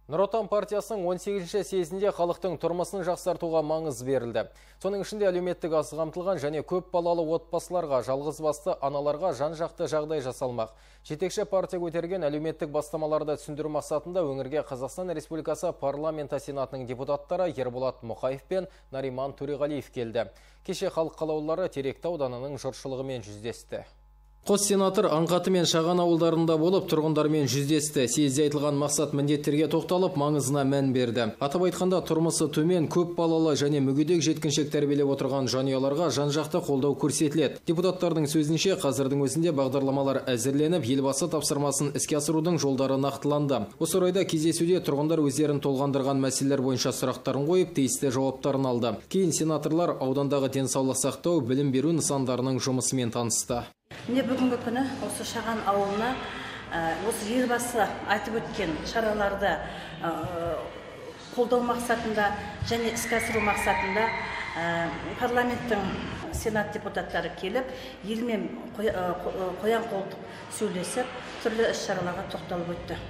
Нұр Отан партиясының 18-ші съезінде халықтың тұрмысын жақсартуға маңыз берілді. Соның ішінде әлеуметтік аз қамтылған және көп балалы отбасыларға, жалғызбасты аналарға жан-жақты жағдай жасалмақ. Жетекші партия көтерген әлеуметтік бастамаларды түсіндіру мақсатында өңірге Қазақстан Республикасы Парламенті Сенатының депутаттары Ерболат Мұқаев пен Нариман Төреғалиев келді. Кеше халық қалаулылары Теректі ауданының жұртшылығымен жүздесті. Қос сенатор Аңқаты мен Шаған ауылдарында болып, тұрғындармен жүздесті. Съезде айтылған мақсат міндеттерге тоқталып, маңызына мән берді. Атап айтқанда, тұрмысы төмен, көп балалы және мүгедек жеткіншек тәрбиелеп отырған жанұяларға жан-жақты қолдау көрсетіледі. Депутаттардың сөзінше, қазірдің өзінде бағдарламалар әзірленіп, елбасы тапсырмасын іске асырудың жолдары нақтыланды. Осы орайда кездесуде тұрғындар өздерін толғандырған мәселелер бойынша сұрақтарын қойып, тиісті жауаптарын алды. Кейін сенаторлар аудандағы денсаулық сақтау, білім беру нысандарының жұмысымен танысты. Міне, бүгінгі күні осы Шаған ауылына осы елбасы айтып өткен шараларды қолдау мақсатында және іске асыру мақсатында парламенттің сенат депутаттары келіп, елмен қоян қолтық сөйлесіп, түрлі іс-шараларға тоқталып өтті.